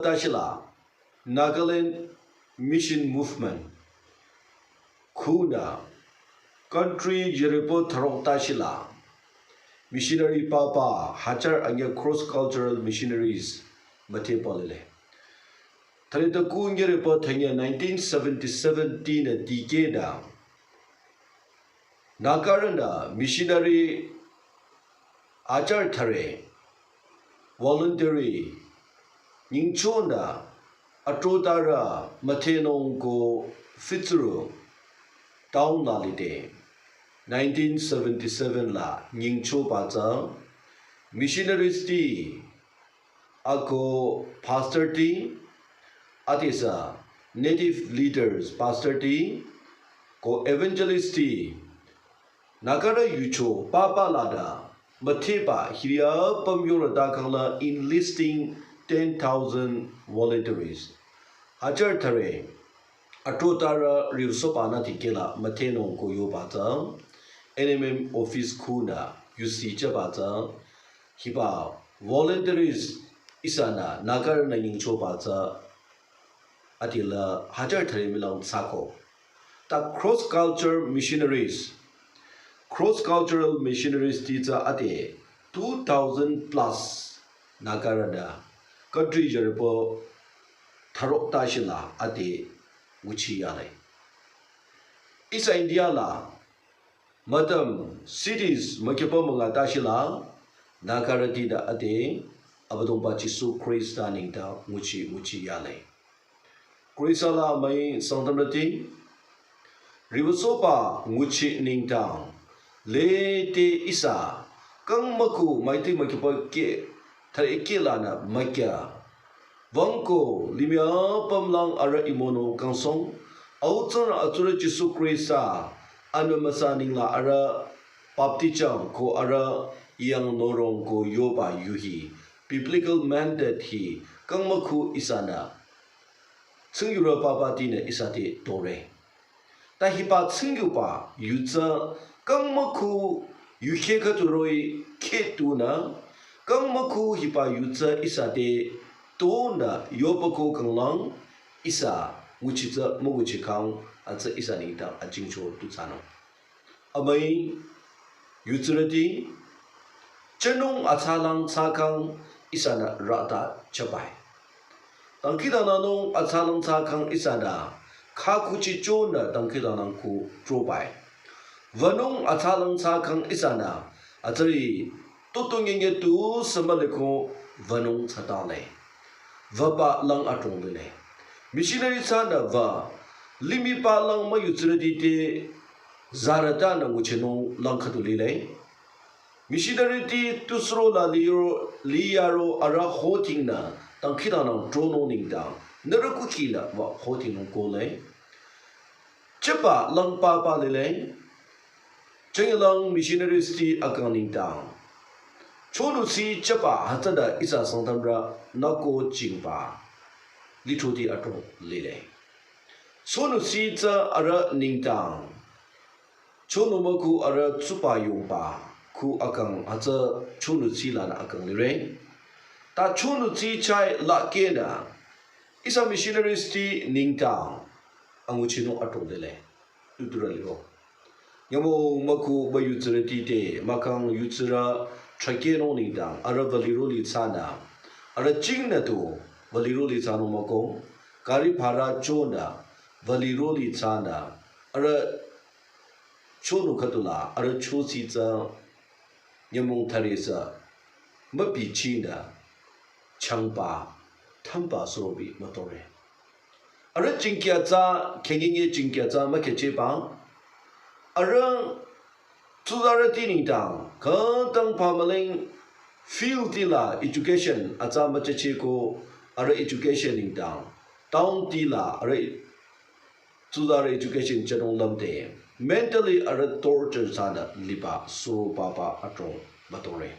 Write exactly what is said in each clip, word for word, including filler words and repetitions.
tashila Nagaland Mission Movement khunü country yeripo tharok tashila missionary papa hajar anya cross cultural missionaries müdhe palile. Thali ta ku nyeripo thanya nineteen seventy-seven tinü dikehnü Nagarünü missionary hajar thüre voluntary nyingchonü atrotarü müdhenung ko Fitzroy town la lide. Nineteen seventy-seven la nyingchoba tsü missionaries ti ako pastor ti, adesü native leaders pastor ti, ko evangelist ti, Nagarü yucho papa lada müdheba hiri apüm yoro dakangla enlisting ten thousand voluntaries. Hajar thüre atrotarü riusohba nü dikehla müdhenung ko yoba tsü N M M office khunü yusi jüba tsü hiba voluntaries ihsanü Nagarünü nyingchoba tsü adila hajar thüre mülang thsako. Ta cross culture missionaries, cross cultural missionaries ti tsü ade two thousand plus Nagarünü country yeripo tharok tashila ade nguchi yale. Ihsa India la mütam cities mükipa münga tashila Nagarüti da ade Abüdongba Jisu Khrista nengdang nguchi nguchi yale. Khrista la amüi Sangtamrüti riusohba nguchi nengdang lede ihsa kang müku müiti mükipa ke thüre kehlanü mükya wüng ko limih apüm lang arüh imonung kangsong, Au Tsingrang atsurü Jisu Khrista anbü müsa nengla arüh baptijang ko arüh yang norong ko yoba yu hi biblical mandate hi kang müku ihsanü tsingyurü papa tinü ihsa te tore. Ta hiba tsingyuba yu tsü kang müku yukheh khüdu roh-i kheh tunü, kang müku hiba yu tsü ihsa te tonü yoba ko kanglang ihsa nguchi tsü münguchi kang atsü ihsa nengdang ajingcho tu thsanung. Amüi yutsürüti, jünung atsalang tsakang ihsanü rata jübai. Dangkhidangnangnung atsalang tsakang ihsanü khakuchichonü dangkhidangnang ku trobai. Wünung atsalang tsakang ihsanü atsüri tutu nyenye tu sümüliko wünung tsatale. Wüba lang adrong lile. Missionary tsünü wü limihba lang müyutsürüti te zarütanü nguchinung lang khüdu lile. Missionary ti tusro la liro liyaro arüh hotingnü dangkhidangnang tronung nengdang nührü kukhinü wü hotingnung kohle. Jüba lang papa lile. Jüngilang missionaries ti akang nengdang chonu tsi jüba hütsüta ihsa Sangtamrünü ko jingba lithroti adrong lile. Chonu tsi tsü arüh nengdang chonu müku arüh tsuba yongba ku akang atsü chonu tsi lanü akang lire. Ta chonu tsi chai lakehnü ihsa missionaries ti nengdang anguchinung adrong lile. Tuturü liro nyümong müku müyutsürüti te mükang yutsürü trakehnung nengdang arüh wüliro li tsünü, arüh jingnü tu wüliro li tsünung müko, gari bhara chonü wüliro li tsünü, arüh chonu khüdula arüh chotsi tsü nyümong thüre sü mübichinü changba thamba surobi mütore. Arüh jingkya tsü khenginge jingkya tsü mükhecheba arüh tsuzarüti nengdang khütang pamaling field tila education atsa müchacheko arüh education nengdang town tila arüh tsuzarü education jünung lümte mentally arüh torture thsanü liba suro papa adrong mütore.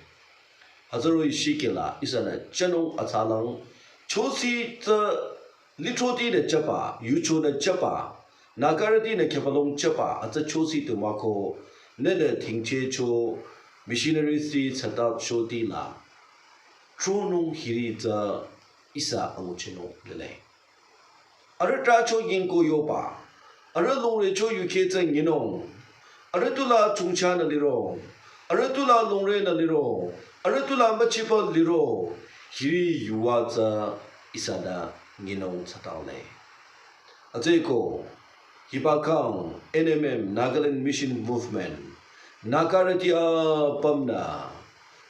Hütsüroh-i shikehla ihsanü jünung atsalang chotsi tsü lithrotinü jüba, yuchonü jüba, Nagarütinü khüpalong jüba atsü chotsi tu müko, nünü thingchehcho missionaries ti tsüta shotila tronung hiri tsü ihsa anguchinung lile. Arüh trahcho yingko yoba, arüh longrecho yukheh tsü nyinung, arüh tula chungchanü liro, arüh tula longrenü liro, arüh tula müchiba liro, hiri yuva tsü ihsanü nyinung tsatale. Atsüko, hiba kang N M M, Nagaland Mission Movement, Nagarüti apümnü,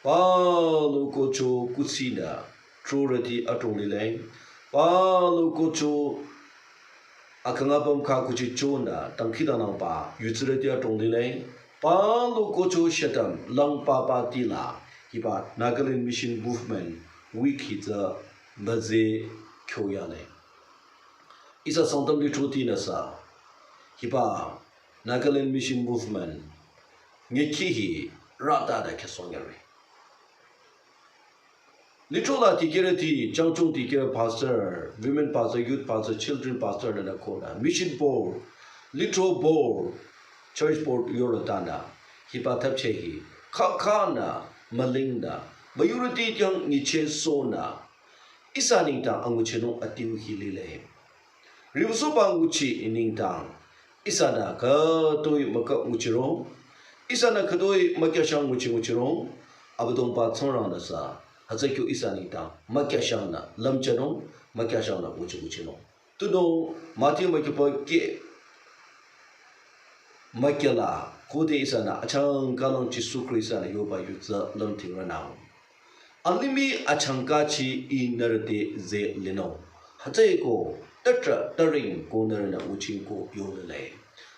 palu kocho kutsinü, trorüti adrong lile, palu kocho akang apüm kha kuchi chonü, tangkhidanangba, yutsürüti adrong lile, palu kocho shetam, langpapa tila, hiba Nagaland Mission Movement, week hi tsü, baze kyoyale. Ihsa Sangtam lithroti nüsa, hiba Nagaland Mission Movement, ngekhi hi rata da khesong yare. Lithro la dikehrüti, changchung dikehrü pastor, women pastor, youth pastor, children pastor nü nü kona, mission board, lithro board, church board yorü tanü, hiba thapche hi, kha kha nü, maling nü, majority tiang nyicheh sonü, ihsa nengdang anguchinung atiu hi lile. Riwsoba nguchi nengdang, ihsanü khütoi mükap nguchiro, ihsanü khütoi mükyashang nguchi nguchiro, Abüdongba Tsingrang nüsa, hütsükyo ihsa nengdang, mükyashangnü, lümchanung, mükyashangnü nguchi nguchinung. Tunüo, Mati mükyapa ke, mükyala, khode ihsanü, achangkalang Jisu Khrista nü yoba yutsü lümting ranang. Alimih achangkachi ih nührü te ze linung. Hütsüeko, tatra taring ko nührünü nguching ko yonü le.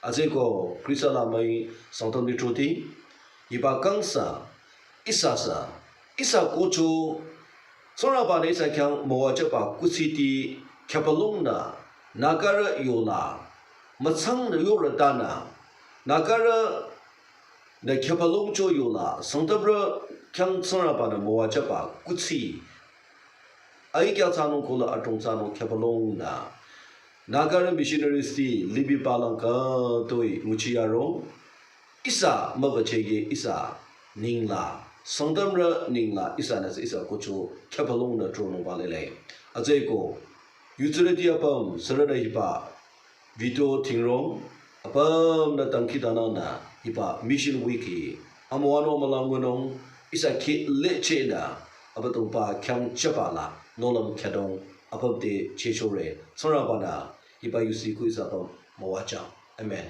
Hütsüeko, Khrista la mai Sangtam lithroti, hiba kangsa, ihsa sa, ihsa kocho, Tsingrangba nü ihsa khyang müwajüba kuthsiti khüpalong nü, Nagarü yola, mütsang nü yorü tanü, Nagarü nü khüpalongcho yola, Sangtamrü khyang Tsingrangba nü müwajüba kuthsi. Ai kya thsanung kola adrong thsanung khüpalong nü. Nagarü missionaries ti libi palang khütoi nguchi yaro. Ihsa mübüchege ihsa ningla. Sangtamrü ningla ihsanü ihsa kocho khüpalong nü tronungba lile. Hütsüeko, yutsürüti apüm, sürünü hiba, video tingrong, apümnü tangkhidanangnü hiba Mission Week hi, amüwanung amülangunung, ihsa kheh lechehnü, Abüdongba khyang chaba la, nohlüm khüdong, apüm te chehchore, Tsingrangba nü, hiba yusi ku ihsa apüm müwajüng. Amen.